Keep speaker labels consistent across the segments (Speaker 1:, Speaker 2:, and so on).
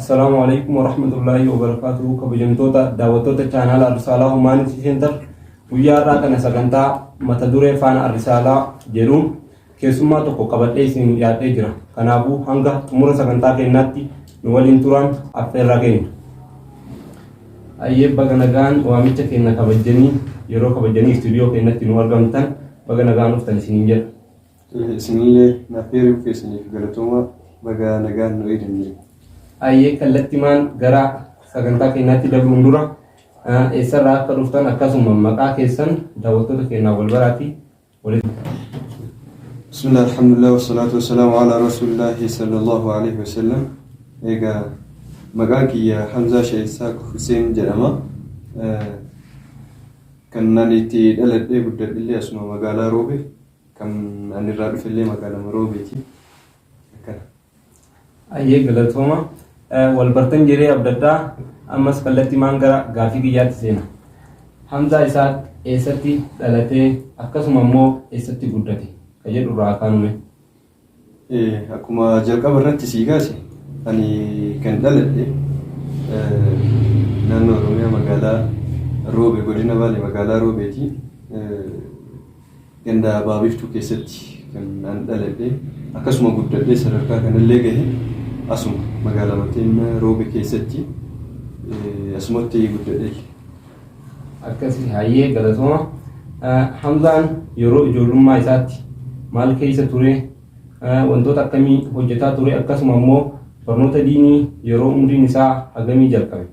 Speaker 1: Assalaamu alaikum warahmatullaahi wabarakaatuhu. Kabajamtoota daawwattoota chaanaala Arrisaalaa Humaanitii Center, guyyaa har'aa kana sagantaa mata duree Faana Arrisaalaa jedhuun keessummaa tokko qabadhee isin dhiyaadhee jira. Kanaafuu hanga xumura sagantaa keenyaatti nu waliin turaan affeerraa keenya. Ayyee, baga nagaan waamicha keenya kabajjanii, yeroo kabajjanii istuudiyoo keenyatti nu argamtan, baga nagaan dhuftan isiniin jedha.
Speaker 2: Isinillee naaf heeruu keessaniif galatooma, baga nagaan nu eegdanne.
Speaker 1: Ayyee, kallattimaan gara sagantaa keenyaatti dabruun dura eessarraa akka dhuftan akkasuma maqaa keessan daawwattoota keenyaa wal baraatii walitti.
Speaker 2: Bismillah, alhamdulillah, wasalaatu wasalaamu ala rasuulillahi sallallahu alaihi wasallam. Egaa, maqaan kiyya Hamzaa Sheeysaa Hussein jedhama. Kan ani itti dhaladhee guddadhillee asuma magaalaa Roobe. Kan ani irraa dhufellee magaalama Roobeeti. Akkana.
Speaker 1: Ayyee, galatooma. Wal bartan jedhee abdadhaa, ammas kallattimaan gara gaafii kiyyaatti seena. Hamzaa Isaaq eessatti dhalatee, akkasuma immoo eessatti guddate ka jedhu irraa kaanume.
Speaker 2: Akkuma jalqaba irratti sii kaase, ani kan dhaladhe naannoo Oromiyaa, magaalaa Roobe, godina Baalee, magaalaa Roobeeti. Ganda Baabiftuu keessatti kan an dhaladhe, akkasuma guddadhee sadarkaa kanallee gahe asuma magaalaa Mateen Roobe keessatti, asumatti guddadhe.
Speaker 1: Akkasii, hayyee, galatooma. Hamzaan yeroo ijoollummaa isaatti maal keessa ture? Wantoota akkamii hojjetaa ture? Akkasuma immoo barnoota diinii yeroo umriin isaa hagamii jalqabe?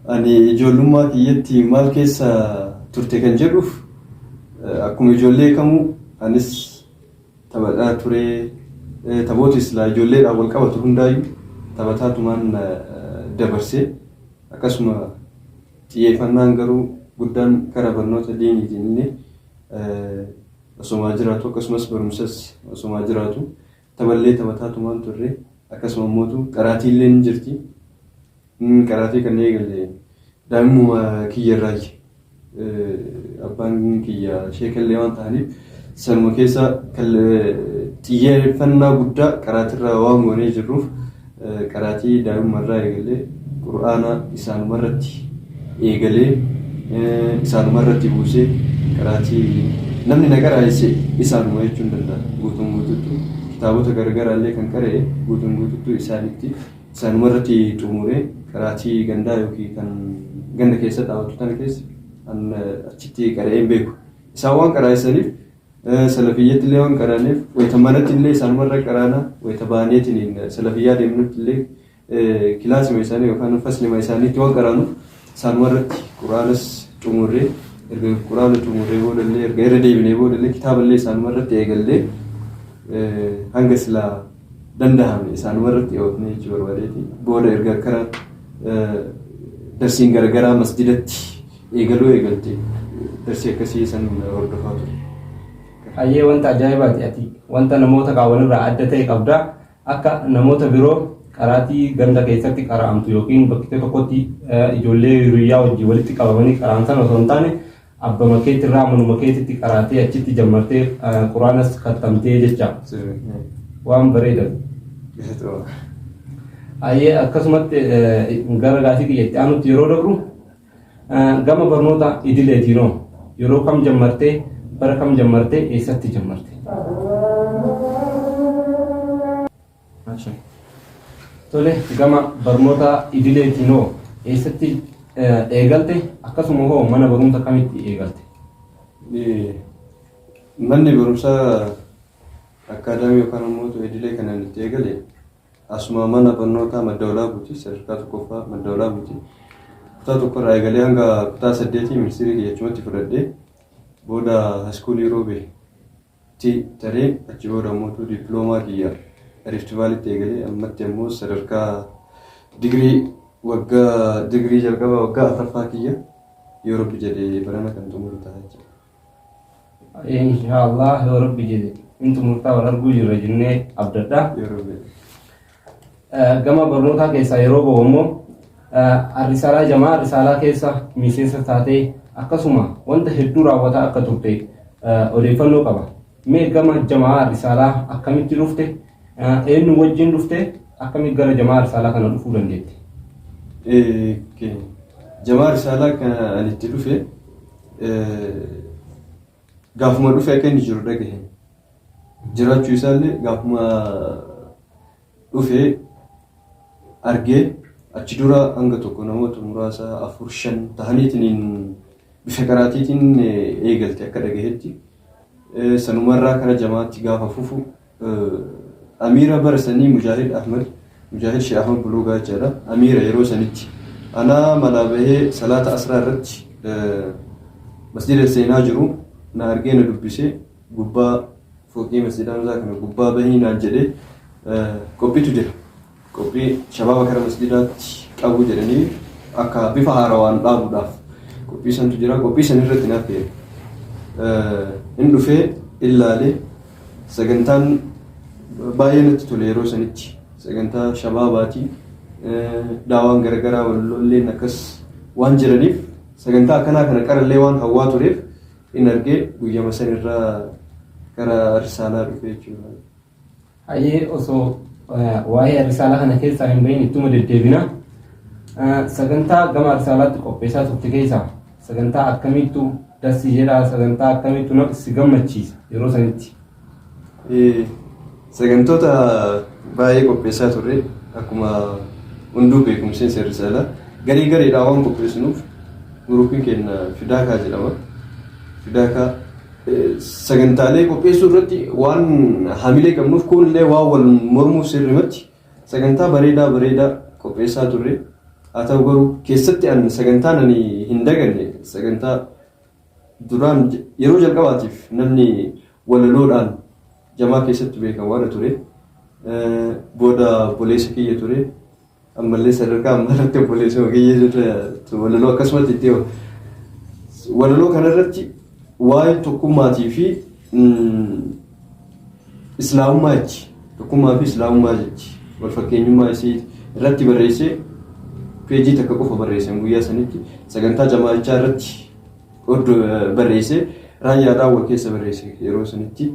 Speaker 2: Ani ijoollummaa kiyyatti maal keessa turte kan jedhuuf, akkuma ijoollee kamuu anis taphataa ture. Taphoota islaa ijoolleedhaan wal qabatu hundaayyuu taphataatumaan dabarse. Akkasuma xiyyeeffannaan garuu guddaan kara barnoota diiniitiin illee osomaa jiraatu, akkasumas barumsas osomaa jiraatu, taphallee taphataatumaan turre. Akkasuma immootu qaraatiillee ni jirti. Qaraatii kan eegalle daa'imuma kiyya irraayi. Abbaan kiyya sheekallee waan ta'aniif, sanuma keessa xiyyeeffannaa guddaa qaraatirraa waan goonee jirruuf, qaraatii daa'imuma irraa eegalee, qur'aana isaanuma irratti eegalee, isaanuma irratti buusee, qaraatii namni na qaraa'ise isaanuma jechuun danda'a. Guutuun guutuutti kitaabota garagaraa illee kan qara'e guutuun guutuutti isaanitti, isaanuma irratti xumuree, qaraatii gandaa yookiin kan ganda keessa dhaabatu tana keessa an achitti qara'ee hin beeku. Isaan waan qaraa'isaniif, salafiyyatti illee waan qara'aniif, wayita manatti illee isaanuma irra qaraana, wayita baaneetiin salafiyyaa deemnutti illee kilaasima isaanii yookaan faslima isaaniitti waan qaraanuuf, isaanuma irratti quraanas xumurree, erga quraana xumurree boodallee, erga irra deebinee boodallee, kitaaballee isaanuma irratti eegallee, hanga silaa danda'ame isaanuma irratti oofnee jechuu barbaadeeti. Booda erga kara darsiin garagaraa masjidatti eegaluu eegalte, darsii akkasii san hordofaa ture.
Speaker 1: Hayyee, wanta ajaa'ibaati. Ati wanta namoota kaawwanirraa adda ta'e qabda. Akka namoota biroo qaraatii ganda keessatti qara'amtu yookiin bakkee tokkotti ijoollee hiriyyaa wajjin walitti qabamanii qara'an sana osoo hin taane, abbama keetirraa manuma keetitti qaraatee, achitti jammartee, quraanas kattamtee jecha waan bareedan. Hayyee, akkasumatti gara gaafii kiyya itti aanutti yeroo dabru, gama barnoota idileetiinoo yeroo kam jammartee, bara kam jammartee, eessatti jammarte? Tole, gama barnoota idileetiinoo eessatti eegalte, akkasuma hoo mana barumsa kamitti eegalte?
Speaker 2: Manni barumsaa akkaadaamii yookaan immoo idilee kanaan itti eegale asuma mana barnootaa Madda Walaabuuti, sadarkaa tokkoffaa Madda Walaabuuti. Kutaa tokkorraa eegalee hanga kutaa saddeetii ministirii kiyya achumatti fudhadhee, booda haayiskuulii Roobeetti taree, achi booda immoo dippiloomaa kiyya Rift Valleytti eegalee, ammatti ammoo sadarkaa digirii, waggaa digirii jalqaba waggaa afuraffaa kiyya yoo Rabbi jedhee barana kan xumuru ta'a jechuudha.
Speaker 1: Inshaallah, yoo Rabbi jedhe in xumurtaa, wal arguu jirra jennee abdadha.
Speaker 2: Yoo Rabbi jedhe.
Speaker 1: Gama barnootaa keessaa yeroo ba'u immoo, Arrisaalaa, jamaa Arrisaalaa keessa miseensa taatee, akkasuma wanta hedduu raawwataa akka turte odeeffannoo qaba. Mee gama jamaa Arrisaalaa akkamitti dhufte? Eenyu wajjin dhufte? Akkamitti gara jamaa Risaalaa kana dhufuu dandeette?
Speaker 2: Jamaa Risaalaa kan ani itti dhufe gaafuma dhufe akka inni jiru dhagahe. Jiraachuu isaallee gaafuma dhufe argee achi dura hanga tokko namoota muraasa afur shan tahaniitiin bifa qaraatiitiin eegalte akka dhagahetti. Sanumarraa kara jamaatti gaafa fufu Amiira bara sanii Mujaahid Ahmad, Mujaahid Sheekh Ahmad Buluugaa jechaadha. Amiira yeroo sanitti. Anaa manaa bahee salaata asraa irratti masjida seenaa jiru na argee na dubbisee gubbaa fooqii masjida Hamzaa kana gubbaa bahii naan jedhee qophiitu jira. Qophii shabaaba kara masjidaatti qabu jedhanii akka bifa haarawaan dhaabuudhaaf qophii santu jira. Qophii san irratti naaf fe'e. In dhufee illaalee sagantaan baay'ee natti tole yeroo sanitti. Sagantaa shabaabaati. Daawaan garagaraa wallolleen akkas waan jiraniif sagantaa akkanaa kana qarallee waan hawwaa tureef in argee guyyama san irraa gara risaalaa dhufe jechuudha.
Speaker 1: Hayyee osoo waa'ee risaalaa kana keessaa hin bahin ittuma deddeebina. Sagantaa gama risaalaatti qopheessaa turte keessaa sagantaa akkamiittu dassi jedhaa sagantaa akkamiittu na si gammachiisa yeroo sanitti?
Speaker 2: Sagantoota baay'ee qopheessaa turre akkuma hunduu beekumseen risaalaa garee gareedhaan waan qopheessinuuf guruupiin keenya Fidaakaa jedhama. Fidaakaa sagantaalee qopheessuu irratti waan hamilee qabnuuf kunillee waan wal mormuuf sirrimatti sagantaa bareedaa bareedaa qopheessaa turre. Haa ta'u garuu keessatti an sagantaan ani hin daganne sagantaa duraan yeroo jalqabaatiif namni walaloodhaan jamaa keessatti beekamu waan ture. Booda obboleessa kiyya ture. Ammallee sadarkaa ammaarratti obboleessa kiyya walaloo akkasumatti itti walaloo kanarratti waa'ee tokkummaatii fi islaamummaa jechi tokkummaa fi islaamummaa jechi wal fakkeenyummaa isii irratti barreessee peejii takka qofa barreessan guyyaa sanitti sagantaa jamaachaa irratti barreessee raayyaadhaan wal keessa barreesse yeroo sanitti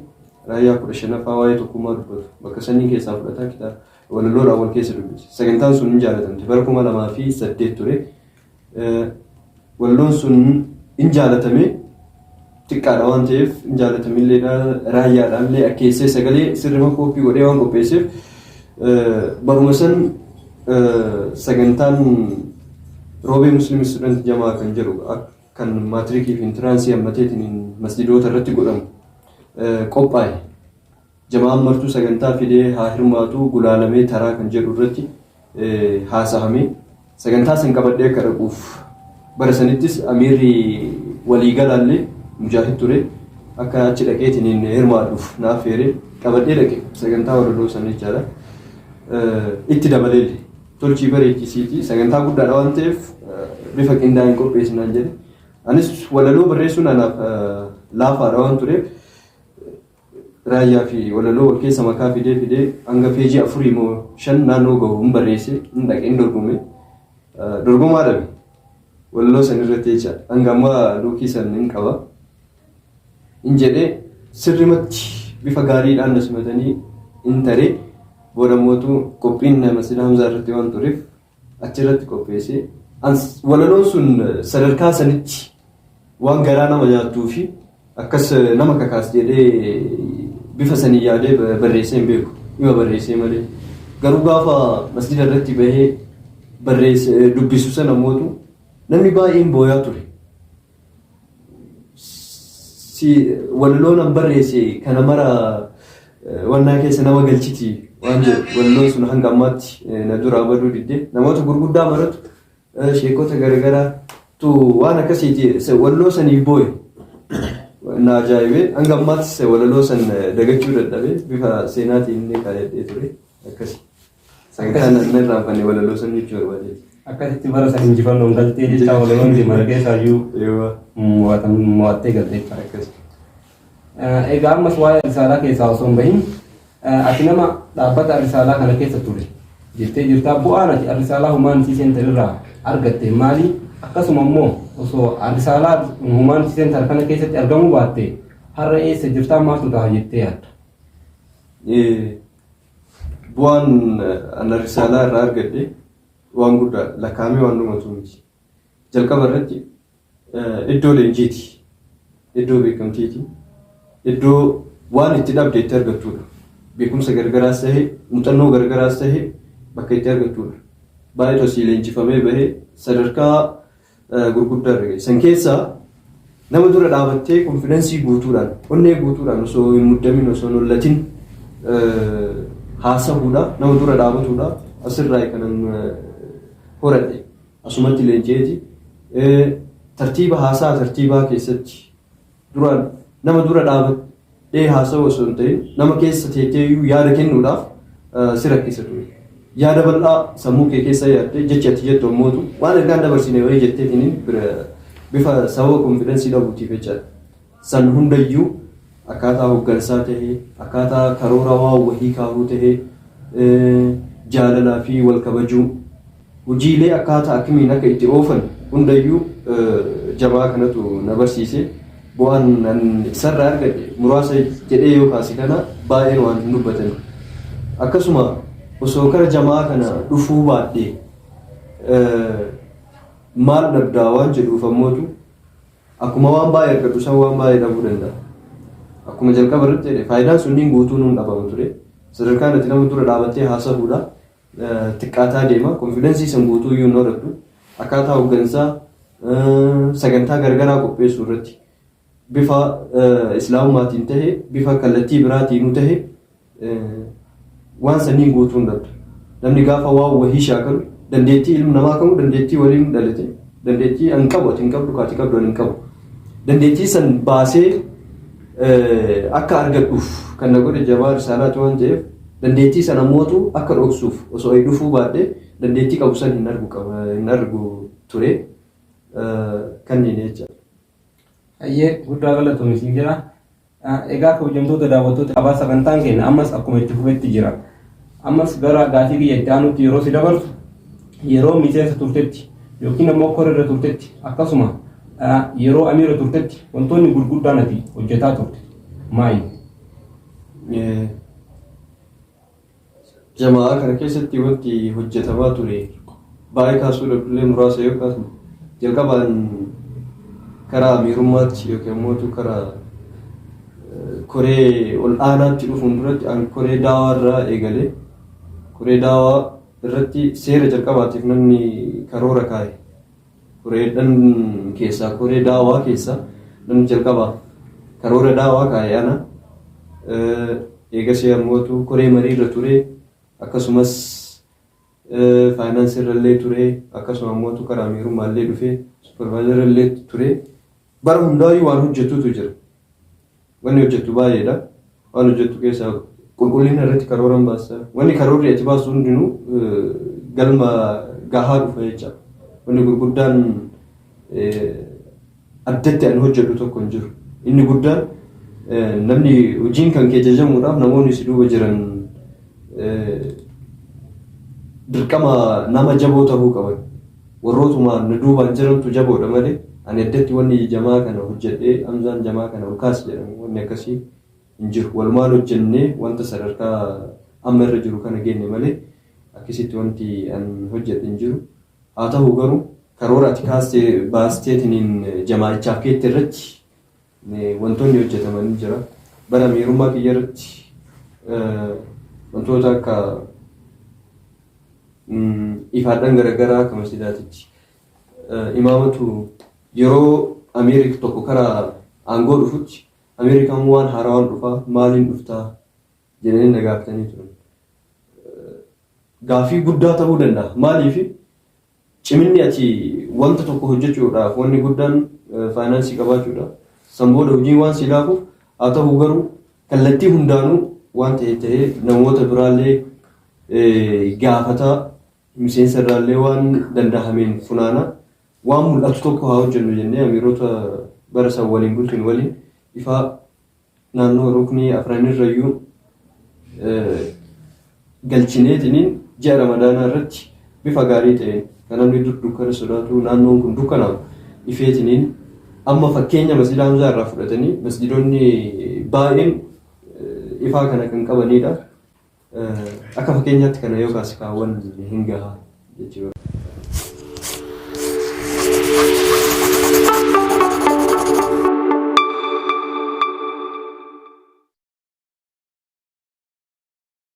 Speaker 2: raayyaa 15ffaa waa'ee tokkummaa dubbatu bakka sanii keessaa fudhataa kitaaba walaloodhaan wal keessa dubbise. Sagantaan sun hin jaalatamte bara 2008 ture. Walaloon sun hin jaalatame xiqqaadha waan ta'eef hin jaalatamilleedha raayyaadhaan illee akkeessee sagalee sirrima kooppii godhee waan qopheesseef baruma san sagantaan Roobee Muslim Student Jamaa kan jedhu kan maatirikii fi intiraansii hammateetiin masjidoota irratti godhamu qophaa'e. Jamaan martuu sagantaa fidee haa hirmaatu gulaalamee taraa kan jedhu irratti haasa'ame. Sagantaa san qabadhee akka dhaquuf bara sanittis amiirri waliigalaallee mujaahid ture akka achi dhaqeetiin hirmaadhuuf na affeere qabadhee dhaqe sagantaa walaloo san jechaadha. Itti dabaleelle tolchii bareechisiiti sagantaa guddaadha waan ta'eef bifa qindaa'een qopheessinaan jedhe. Anis walaloo barreessuun anaaf laafaadha waan tureef raayyaa fi walaloo wal keessa makaa fidee fidee hanga peejii afurii moo shan naannoo gahu hin barreesse hin dhaqe hin dorgome. Dorgomaa dhabe. Walaloo san irratti jecha hanga ammaa luukii san hin qaba. Hin jedhee sirrimatti bifa gaariidhaan na simatanii hin taree booda mootu qophiin Masjida Hamzaa irratti waan tureef achirratti qopheessee walaloon sun sadarkaa sanitti waan garaa nama nyaattuu fi akkas nama kakaas jedhee bifa sanii yaadee barreessee hin beeku. Dhima barreessee malee. Garuu gaafa masjida irratti bahee barreessee dubbisu sana mootu namni baay'een booyaa ture. Si walaloon an barreesse kana mara wannaa keessa nama galchiti waan jedhu walaloon sun hanga ammaatti na duraa baduu didde namoota gurguddaa maratu sheekota garagaraatu waan akkasiiti walaloo saniif booye na ajaa'ibee hanga ammaatti walaloo san dagachuu dadhabee bifa seenaatiin illee kaayadhee ture akkasi. Sagantaan nan irraanfanne walaloo san jechuu barbaadeeti.
Speaker 1: Akkasitti bara san injifannoon galtee jecha walaloon mara keessaayyuu mo'attee galtee jecha.
Speaker 2: Akkasi.
Speaker 1: Egaa ammas waa'ee risaalaa keessaa osoo hin bahin ati nama dhaabbata risaalaa kana keessa ture jettee jirtaa bu'aan ati risaalaa Humanity Center irraa argatte maali? Akkasuma immoo osoo risaalaa Humanity Center kana keessatti argamuu baatte har'a eessa jirtaa maaltu ta'a jettee yaadda?
Speaker 2: Bu'aan an Risaalaa irraa argadhe waan guddaadha. Lakkaa'amee waan dhumatu miti. Jalqaba irratti iddoo leenjiiti. Iddoo beekamtiiti. Iddoo waan itti dhabde itti argattudha. Beekumsa gargaraas ta'e, muuxannoo gargaraas ta'e bakka itti argattudha. Baay'eetu asii leenjifamee bahee sadarkaa gurguddaa irra gahe. San keessaa nama dura dhaabattee confidence guutuudhaan, onnee guutuudhaan osoo hin muddamin, osoo hin hollatin haasahuudha, nama dura dhaabatuudha. Asirraa kanan horadhe asumatti leenji'eeti. Tartiiba haasaa tartiibaa keessatti duraan nama dura dhaabadhee haasa'u osoo hin ta'in nama keessa teetteeyyuu yaada kennuudhaaf si rakkisa ture. Yaada bal'aa sammuu kee keessa yaaddee jechi ati jettu ammootu waan ergaan dabarsine wayii jetteetiniin bira bifa sababa confidence dhabuutiif jechaadha. San hundayyuu akkaataa hooggansaa tahee, akkaataa karoora waan wahii kaahuu tahee, jaalalaa fi wal kabajuu, hojiilee akkaataa akkamiin akka itti oofan hundayyuu jabaa kanatu na barsiise. Bu'aan an isarraa argadhe muraasa jedhee yoo kaase kana baay'een waan hin dubbatan. Akkasuma osoo kara jamaa kana dhufuu baadhee maal dhabdaa waan jedhuuf ammootu akkuma waan baay'ee argadhu san waan baay'ee dhabuu danda'a. Akkuma jalqaba irratti jedhe faayidaan sunniin guutuu nuun dhabama ture. Sadarkaan ati nama dura dhaabattee haasahuudha xiqqaataa deema. Confidence san guutuu iyyuu hin horattu. Akkaataa hooggansaa sagantaa gargaraa qopheessuu irratti bifa islaamummaatiin tahe bifa kallattii biraatiinuu tahe waan sanniin guutuu hin dhabdu. Namni gaafa waan wahii shaakalu dandeettii ilmi namaa kamuu dandeettii waliin dhalate, dandeettii an qabu ati hin qabdu, kaati qabdu an hin qabu. Dandeettii san baasee akka argadhuuf kan na godhe jabaa risaalaati waan ta'eef dandeettii sana mootu akka dhoksuuf osoo ayi dhufuu baadhee dandeettii qabu san hin argu qaba hin argu ture kanneen jecha.
Speaker 1: Hayyee, guddaa galatoomi siin jira. Egaa kabajamtoota daawwattoota abaa, sagantaan keenya ammas akkuma itti fufetti jira. Ammas gara gaafii kiyya itti aanutti yeroo si dabarsu, yeroo miseensa turtetti yookiin ammoo korerra turtetti, akkasuma yeroo amiira turtetti wantoonni gurguddaan ati hojjetaa turte maali?
Speaker 2: Jamaa kana keessatti wanti hojjetamaa ture baay'ee kaasuu dhabdullee muraasa yoo kaasnu, jalqabaan karaa amiirummaatti yookiin immoo karaa koree ol aanaatti dhufuun duratti an koree daawaa irraa eegalee, koree daawaa irratti seera jalqabaatiif namni karoora kaa'e, koreedhan keessaa, koree daawaa keessaa namni jalqabaa karoora daawaa kaa'e ana. Eegasii ammootu koree marii irra ture, akkasumas faayinaansii irra illee ture, akkasuma ammootu karaa amiirummaa illee dhufe, supervisor illee ture. Bara hundaayyuu waan hojjetutu jira. Wanni hojjettu baay'eedha. Waan hojjettu keessaa qulqullina irratti karoora hin baasta. Wanni karoorri ati baastu hundinuu galma gahaa dhufa jecha. Wanni gurguddaan addatti ani hojjedhu tokko hin jiru. Inni guddaan namni hojiin kan kee jajamuudhaaf namoonni si duuba jiran dirqama nama jaboo ta'uu qaban. Warrootuma na duubaan jirantu jaboodha malee ani addatti wanni jamaa kana hojjedhee Hamzaan jamaa kana ol kaase jedhamu wanni akkasii hin jiru. Walumaan hojjennee wanta sadarkaa amma irra jiru kana genne malee akkasitti wanti an hojjedhe hin jiru. Haa ta'u garuu karoora ati kaastee baasteetiniin jamaa'ichaaf keette irratti wantoonni hojjetaman ni jira. Bara amiirummaa kiyya irratti wantoota akka ifaadhaan garaagaraa akka masjidaatitti imaamatu yeroo amiirri tokko karaa aangoo dhufutti Ameerikaan waan haarawaan dhufaa, maaliin dhuftaa jedhanii na gaafatanii turan. Gaaffii guddaa ta'uu danda'a. Maaliif ciminni ati wanta tokko hojjechuudhaaf wanni guddaan faayinaansii qabaachuudha. San booda hojiin waan si laafuuf. Haa ta'u garuu kallattii hundaanuu waan ta'e ta'ee namoota biraallee gaafataa, miseensa irraallee waan danda'ameen funaana, waan mul'atu tokko haa hojjennu jennee amiirota bara san waliin bulchinu waliin ifaa naannoo ruknii afranirrayyuu galchineetiniin ji'a ramadaanaa irratti bifa gaarii ta'een kan namni dur dukkana sodaatu naannoon kun dukkanaa'u ifeetiniin amma fakkeenya masjida Hamzaa irraa fudhatanii masjidonni baay'een ifaa kana kan qabanidha. Akka fakkeenyaatti kana yoo kaase kaawwan hin gaha jechuudha.